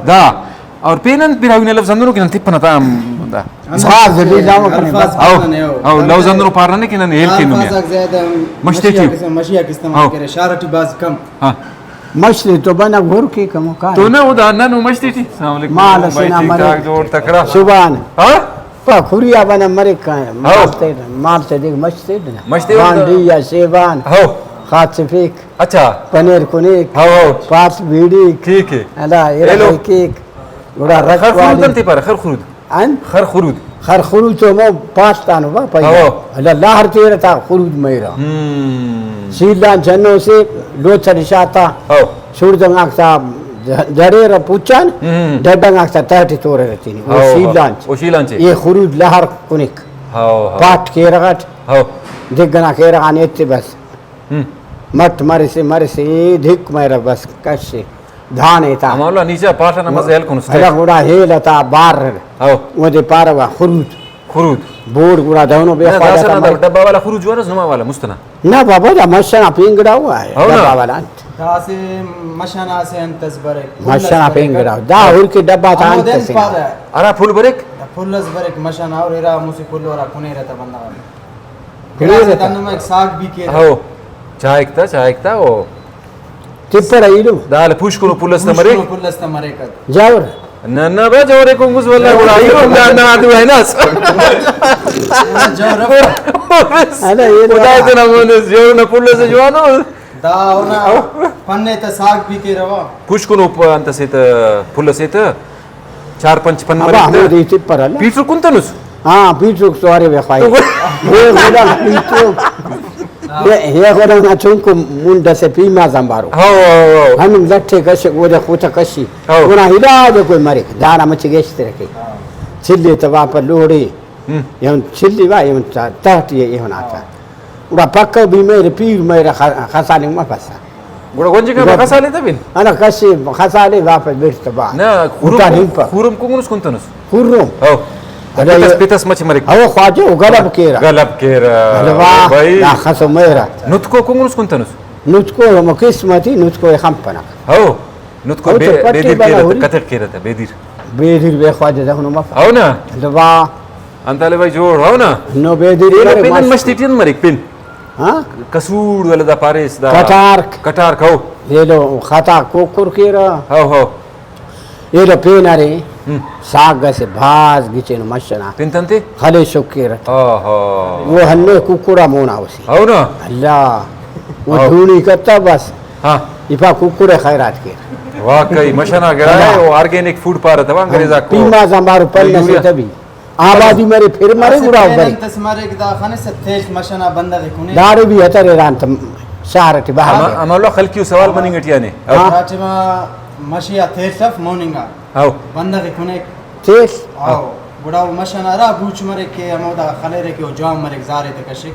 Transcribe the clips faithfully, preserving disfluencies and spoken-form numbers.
دا۔ اور پین انت براہوئی نا لفظ ہندنو کہ نن تپنہ تا ہم دا۔ بھاز بے جامو کنے بس۔ او، او، لفظ ہندنو پارہ نے کہ نن ہیل کینن۔ الفاظ آک زیادہ مش تے مشی ٹی۔ آ قسم، مشی آک استعمال او۔ کرے، شار ٹی بھاز کم۔ ہاں۔ مش تے تو بنا گھر کی کمو کار۔ تو نہ او دا نن او مش تے ٹی۔ السلام علیکم۔ مال بھائی، اسنا ٹھیک مرے۔ ٹھاک، جوڑ تکڑا۔ سبحان۔ ہاں؟ پا کھری آ بنا مرے کا، ہاں۔ مال تے، مال تے دیکھ مش تے نا۔ مش تے بانڈی یا شیبان۔ ہاں۔ خاص فیک۔ اچھا۔ پنیر کنیک، ہاؤ، ہاؤ۔ پاس بیڑیک۔ ٹھیک ہے۔ ہندا ایلو۔ ارغ کیک، گڑا رکھ خر خرود والی۔ انت پارہ، خر خرود۔ ان؟ خر خرود۔ خر خرود تو مو پاس تانو با پہلے۔ ہاؤ۔ ہندا لاہر تیرہ تا خرود میرا۔ ہم۔ سیلان چنو سے لوچ سر شاتا۔ ہاؤ۔ سوڑ دنگاک تا جڑیر پوچان، ہم۔ ڈڈنگاک تا تہٹی تورے رتینی۔ او ہاؤ، ہاؤ۔ سیلان چ۔ او سیلان چ۔ یہ خرود لاہر کنیک۔ ہاؤ، ہاؤ۔ پاٹ کیرغٹ۔ ہاؤ۔ دگنا کیرغان ایتے بس۔ ہم۔ مٹ مرسے، مرسے، دھک مریرہ بس کشے۔ دھانے تا۔ ہمولا نیچا پاٹ ئنا مزہ ہلکنس تہ۔ ہلا گڑا ہیل تا بار۔ ہو۔ اودے پارہ وا خروت۔ خروت۔ بوڑ گڑا دہنو بے نہ، خواجہ داسہ تا نا دا مر۔ ڈبہ والا خروت جوانس نما والا مست ئنا۔ نہ بابا، دا مش ئنا پینگڑا ہوا ہے، ہو نا۔ ڈبہ والا انت۔ داسہ مش ئنا اسہ انت ئس بریک، پھل ئس مش ئنا بریک۔ پینگڑا۔ دا ہر کہ ڈبہ تا ہمو انت دے ئسے نا۔ پارہ۔ ہرا پھل بریک؟ دا پھل ئس بریک مش ئنا، اور ارا مسہ پھل ہرا کنیرہ تا بندغ۔ گڑاس دنو مریک ساگ بھی کیرہ۔ ہو، چائک تا، چائک تا، او۔ تپڑہ ایلم۔ دال پوشکنو پل اس تا مریک۔ پوشکنو پل اس تا مریک۔ جاور۔ نہ، نہ، بے جاور کنگس واللہ گڑا ایلم نا، نا، دو ہے نا۔ جاور۔ ادا ایلم۔ خدا تینا مونس جاور نا پل اس جوانو۔ دا اونا پن ءِ تہ ساگ بھی کیرہ وا۔ پوشکنو پ-، انت اسے تہ، پھل اسے تہ، چار پنچ پن ابا، مریک تہ۔ ہمودے تپرہ نا۔ پیٹرک کنتنس؟ ہاں، پیٹرک تو ارے بے خواہی۔ تو اے خدا پیٹرک۔ اے، اے خدا نا چنکو منڈ اسے پیما زمبارو۔ ہاں، ہاں، ہاں۔ ہنم لٹھے کشک، اودے خوتہ کشی۔ ہاں۔ گڑا علاج کوئی مریک، دانا مچ گیشتر کے۔ چلے تہ واپس لوڑے۔ ہم۔ ایہن چلی وا، ایہن تا-، تہٹی ایہن آتا۔ گڑا پکہ بھی میرے پیر میرے خ-، خسالنگ مفسہ۔ گڑا گونجکا گڑا خسالے تہ بن؟ انا کشے خسالے واپس بیٹ تہ با۔ نہ، اوٹا خورم، ہنپہ۔ خورم کنگنس کنتنس؟ خورم۔ ہو۔ ادا پتس، یہ پتس مچ مریک۔ ہو خواجہ، او گلب کیرہ۔ گلب کیرہ۔ الوا، بھائی۔ نا خسو میرہ۔ نتکو کنگنس کنتنس؟ نتکو ہمو قسمتی، نتکو ای خمپنک۔ ہو۔ نتکو او بے-، تو پٹی بیدیر بنا کیرہ تہ، ہوری۔ کتغ کیرہ تہ، بیدیر۔ بیدیر بے خواجہ دہنو مفک۔ ہو نا؟ الوا۔ انت علی بھائی جوڑ، ہو نا؟ نو بیدیر ایلو مرے پن مست۔ مش تیٹی انت مریک پن؟ ہاں؟ کسوڑ ولدا پاریس دا۔ کٹارک۔ کٹارک، ہو۔ ایلو خطا کوکر کیرہ۔ ہو، ہو۔ ایلو پین ارے، ہم۔ ساگ اسے بھاز گچینو مش ئنا۔ پن تنتے؟ خلیسک کیرہ۔ ہا، ہا۔ او ہندے ککڑا مونا اسے۔ ہو نا؟ اللہ۔ او ہو۔ دھونی کتہ بس۔ ہاں۔ ای پا ککڑے خیرات کیرہ۔ واقعی مش ئنا گڑا ءِ، اللہ۔ او آرگینک فوڈ پارہ تہ انگریز آکو۔ پیما زمبارو پل یوریا۔ نسے تبھی۔ آبادی مرے، پھر مرے، اسہ گڑا پین برے۔ انت اس مریک دا خنسہ تیل مش ئنا بندغ ئے کنے۔ داڑے بھی ہتر ایران تم شہر ٹی بہا ہما، دے۔ ہما لو خلقی و سوال مننگ ٹی آنے۔ ہاں۔ ہرا ٹائما مشی آ تیل اف موننگ آ۔ ہاؤ۔ بندغ ئے کنے۔ تیل؟ ہاؤ۔ گڑا او مش ئنا ہرا بوچ مریک کہ ہمودا خلیرہ کہ او جوان مریک زارے تہ کشک۔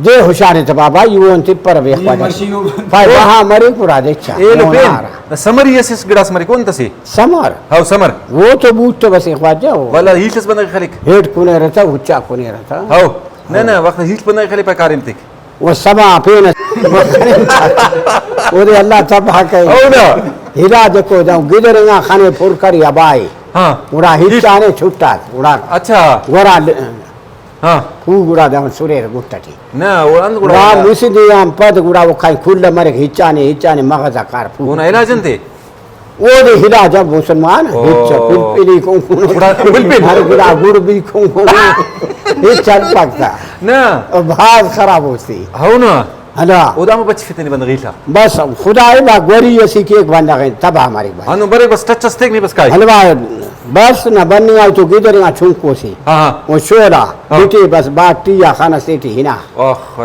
دے ہشارے تہ بابا، ایہن تپرہ بے خواجہ۔ مشی او۔ پائے بہا مریک گڑا دے چا۔ ایلو مون پین۔ آرہ۔ سمری اسس گڑاس مریک، انت اسے؟ سمر۔ ہاؤ، سمر۔ او تو بوٹ تو بس خواجہ او۔ والا ہیٹ اس بندغ خلیک۔ ہیٹ کنے رہتا، اچا کنے رہتا۔ ہاؤ۔ نہ، نہ، وخت ہیٹ بندغ خلیک پا کاریم تیک۔ و سما پین اودے اللہ تباہ کئے۔ ہو نا۔ علاج کو دا گدرنگا خنے پر کری ابائی۔ ہاں۔ گڑا ہیٹ۔ ہچانے چھٹا، گڑا۔ اچھا۔ گڑا ل-، ہاں۔ پو گڑا دا سریر گٹا ٹی۔ نہ، او انت گڑا گڑا۔ مسہ دے آن پد گڑا او کھائی کل مریک ہچانے، ہچانے مغزا کار پو۔ اونا علاج انتے؟ اودے علاج اب مسلمان، او۔ ہچ پلپلی کون کون۔ گڑا پلپل۔ ہر گڑا گڑ بھی کون کون۔ ہچ ہلپک تا۔ نہ۔ او بھاز خراب ہوسی۔ ہو نا۔ ہلا۔ او دا ہمو بچفتے نے بندغ ہیلا۔ بس خدائے با گوری اسی کیک بندغ تباہ مریک بھائی۔ ہنو برے بس ٹچ اس تیک نے بس کائے۔ ہلوا بس نہ بننگ آئی تو گدرنگ آ چنکو سے۔ ہاں، ہاں۔ او شولا ہاں۔ بٹے بس باٹی یا خانہ سیٹی ہنا۔ آخ۔